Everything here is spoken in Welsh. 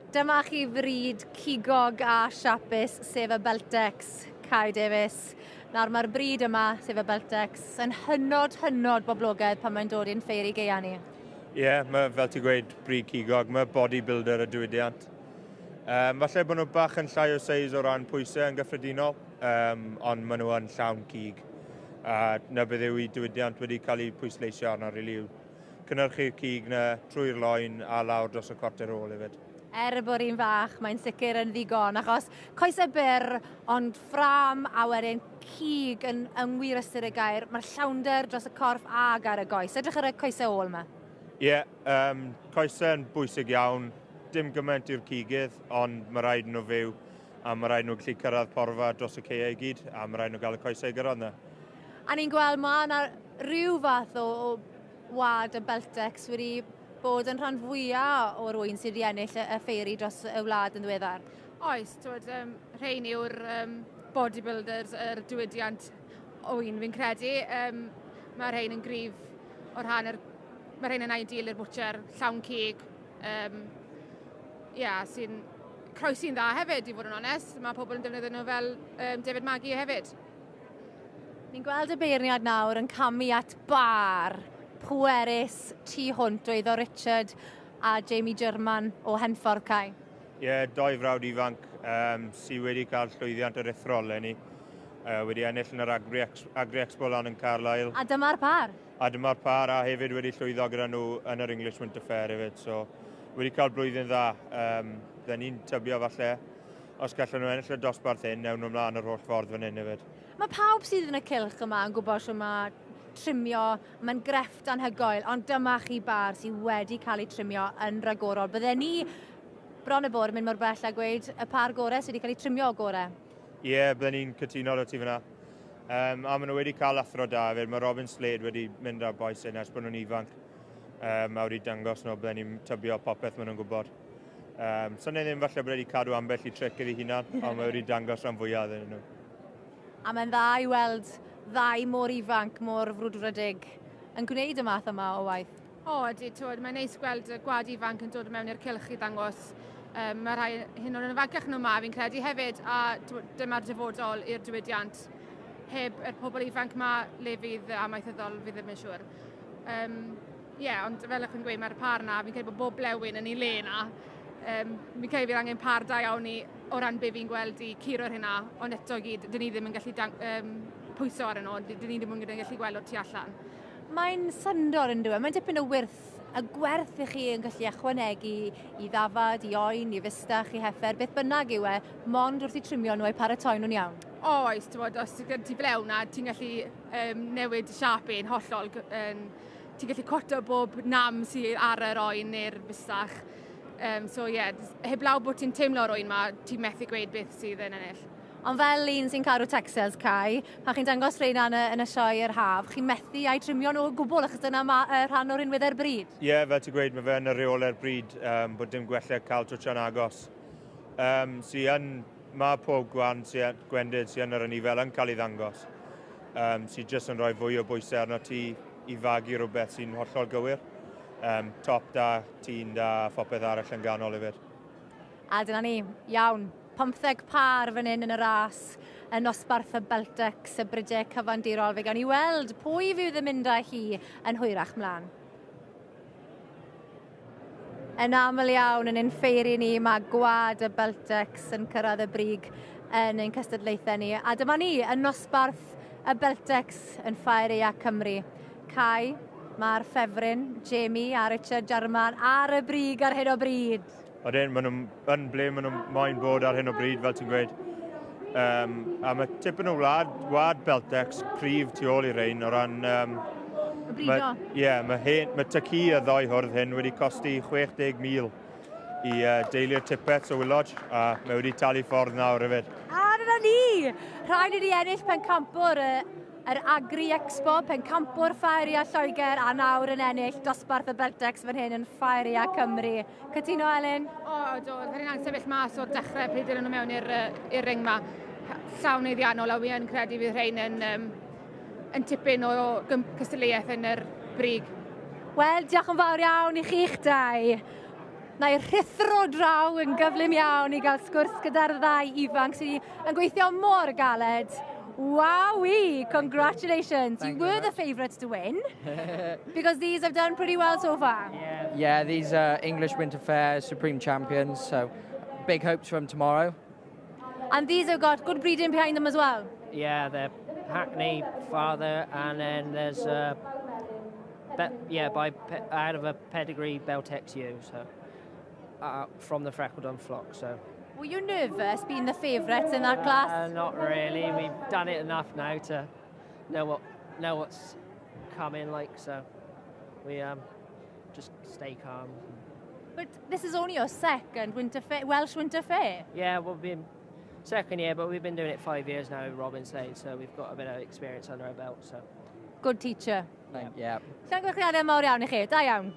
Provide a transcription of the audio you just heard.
Dyma chi fryd cigog a siapus, sef y Beltex, Cai Davies. Nawr mae'r bryd yma, sef y Beltex, yn hynod, hynod boblogaidd pan mae'n dod i'n ffeiri gaea ni. Ie, yeah, mae, fel ti'n gweud, bryd cigog, mae bodybuilder y diwydiant. Falle bod nhw bach yn llai o seis o ran pwysau yn gyffredinol, ond maen nhw yn llawn cig. A na beth yw i diwydiant wedi cael ei pwysleisio arno, rili, yw cynhyrchu'r cig na trwy'r loen a lawr dros y cwarter ôl hefyd. Er bod un fach, mae'n sicr yn ddigon, achos coesau byr, ond ffrâm a wedyn cig yn wir ystyr y gair. Mae'r llawnder dros y corff ag ar y goes. Edrych ar y coesau ôl yma. Ie, yeah, coesau yn bwysig iawn. Dim gymaint i'r cigydd, ond mae rhaid nhw fyw, a mae rhaid nhw gallu cyrraedd porfa dros y caeau i gyd, a mae rhaid nhw gael y coesau i gyrraedd yna. A ni'n gweld mae yna rhyw fath o wad y Beltex wedi bod yn rhan fwyaf o'r ŵyn sydd wedi ennill y ffeiri dros y wlad yn ddiweddar. Oes, twyd, rhein yw'r bodybuilders yr diwydiant ŵyn fi'n credu. Mae rhein yn gryf o rhan yr... Mae rhein yn ideal i'r butcher, llawn cig. Yeah, sy'n croesi'n dda hefyd, i fod yn onest. Mae pobl yn defnyddio nhw fel defaid magu hefyd. Ni'n gweld y beirniad nawr yn camu at bar pwerus tu hwnt o eiddo Richard a Jamie German o Henffordd, Cai. Ie, yeah, doi frawd ifanc sydd wedi cael llwyddiant aruthrol eleni. Wedi ennill yn yr Agri Expo lan yn Carlisle. A dyma'r par. A dyma'r par, a hefyd wedi llwyddo gyda nhw yn yr English Winter Fair hefyd. So, wedi cael blwyddyn dda. Bydden ni'n tybio falle, os gallen nhw ennill y dosbarth hyn, newn nhw ymlaen yr holl ffordd fan hyn hefyd. Mae pawb sydd yn y cylch yma yn gwybod shwt mae trimio, mae'n grefft anhygoel, ond dyma chi bar sydd wedi cael ei trimio yn ragorol. Bydden ni bron y bod yn mynd mor bell a gweud y par gorau sydd wedi cael ei trimio gorau. Ie, yeah, bydden ni'n cytuno â ti fyna. A maen nhw wedi cael athro da hefyd. Mae Robin Slade wedi mynd â'r bois hyn ers bod nhw'n ifanc. A wedi dangos nhw, bydden ni'n tybio popeth maen nhw'n gwybod. So ni ddim falle bod wedi cadw ambell i tric iddi hunan, ond mae wedi dangos rhan fwyaf iddyn nhw. A mae'n dda i weld ddau mor ifanc, mor frwdfrydig yn gwneud y math yma o waith. O, ydy, twyd, mae'n neis gweld y gwad ifanc yn dod mewn i'r cylch i ddangos. Mae rhai hyn o'n ifancach nhw yma, fi'n credu hefyd, a dyma'r dyfodol i'r diwydiant. Heb yr pobl ifanc yma, le fydd amaethyddol, fi ddim yn siŵr. Yeah, ond fel ych chi'n gweud, mae'r par na, fi'n credu bod bob blewyn yn ei le na. Fi'n credu fydd angen par da iawn i, o ran be fi'n gweld i curo'r hynna, ond eto gyd, dyn ni ddim yn gallu pwyso ar nhw, dyn ni ddim yn gallu gweld o'r tu allan. Mae'n syndod yn dweud, mae'n dipyn o wyrth, y gwerth i chi yn gallu ychwanegu i ddafad, i oen, i fustach, i heffer, beth bynnag yw e, mond wrth i trimio nhw a'i paratoi nhw'n iawn. Oes, ti'n bod, os ti'n ti blew na, ti'n gallu newid siâp un hollol. Ti'n gallu cwato bob nam sydd ar yr oen neu'r fustach. So ie, yeah, heblaw bod ti'n teimlo'r oen ma, ti'n methu gweud beth sydd yn ennill. Ond fel un sy'n cadw Texels, Cai, pan chi'n dangos rheina yn y sioe yr haf, chi'n methu a'u trimio nhw o gwbl, achos dyna rhan o'r rhinweddau'r bryd. Ie, yeah, fel ti'n gweud, mae fe yn y rheolau'r bryd, bod dim gwella cael twtsio'n agos. Mae pob gwan sy, gwendid sy'n yn yr anifel yn cael ei ddangos. Sy'n jyst yn rhoi fwy o bwysau arno ti i fagu rhywbeth sy'n hollol gywir. Top da, tîn da, a phopeth arall yn ganol hefyd. A dyna ni, iawn. 15 par fan hyn yn y ras yn nosbarth y Beltex, y brydiau cyfandirol. Fe gawn ni weld pwy fydd yn mynd â hi yn hwyrach mlaen. Yn aml iawn yn ein ffeiri ni, mae gwad y Beltex yn cyrraedd y brig yn ein cystadlaethau ni. A dyma ni yn nosbarth y Beltex yn Ffair Aeaf Cymru. Cai, mae'r ffefryn, Jamie a Richard Jarman ar y brig ar hyn o bryd. Odyn, maen nhw'n yn ble maen nhw'n moyn bod ar hyn o bryd, fel ti'n gweud. A mae tipyn o wlad Beltex cryf tu ôl i rein o ran... Y brido? Ie, yeah, mae tad-cu y ddoi hwrdd hyn wedi costi 60,000 i deulu'r Tippets o Wilodge, a mae wedi talu ffordd nawr hefyd. A dyna ni! Rhaid i ni ennill pencampwr yr Agri Expo, pencampwr Ffair Aeaf Lloegr, a nawr yn ennill dosbarth y Beltex fan hyn yn Ffair Aeaf Cymru. Cytuno, Elin? O, do, oedd hynny'n sefyll mas o'r dechrau pryd ydyn nhw mewn i'r ring ma. Llawn haeddiannol, a wi yn credu fydd rhain yn tipyn o cystadleuaeth yn yr brig. Wel, diolch yn fawr iawn i chi'ch dau. Na i rhuthro draw yn gyflym iawn i gael sgwrs gyda'r ddau ifanc sydd yn gweithio mor galed. Wowie! Congratulations! Thank you were the favourites to win because these have done pretty well so far. Yeah, these are English Winter Fair Supreme Champions, so big hopes for them tomorrow. And these have got good breeding behind them as well. Yeah, they're Hackney father, and then there's yeah, by out of a pedigree Beltex ewe, so from the Freckledon flock. So. Were you nervous being the favourites in that class? Not really. We've done it enough now to know what's coming. Like, so, we just stay calm. But this is only your second winter fair, Welsh Winter Fair. Yeah, we've been second year, but we've been doing it 5 years now with Robin Slade, so we've got a bit of experience under our belt. So. Good teacher. Thank, yeah. Llongyfarchiadau mawr iawn i chi. Da iawn.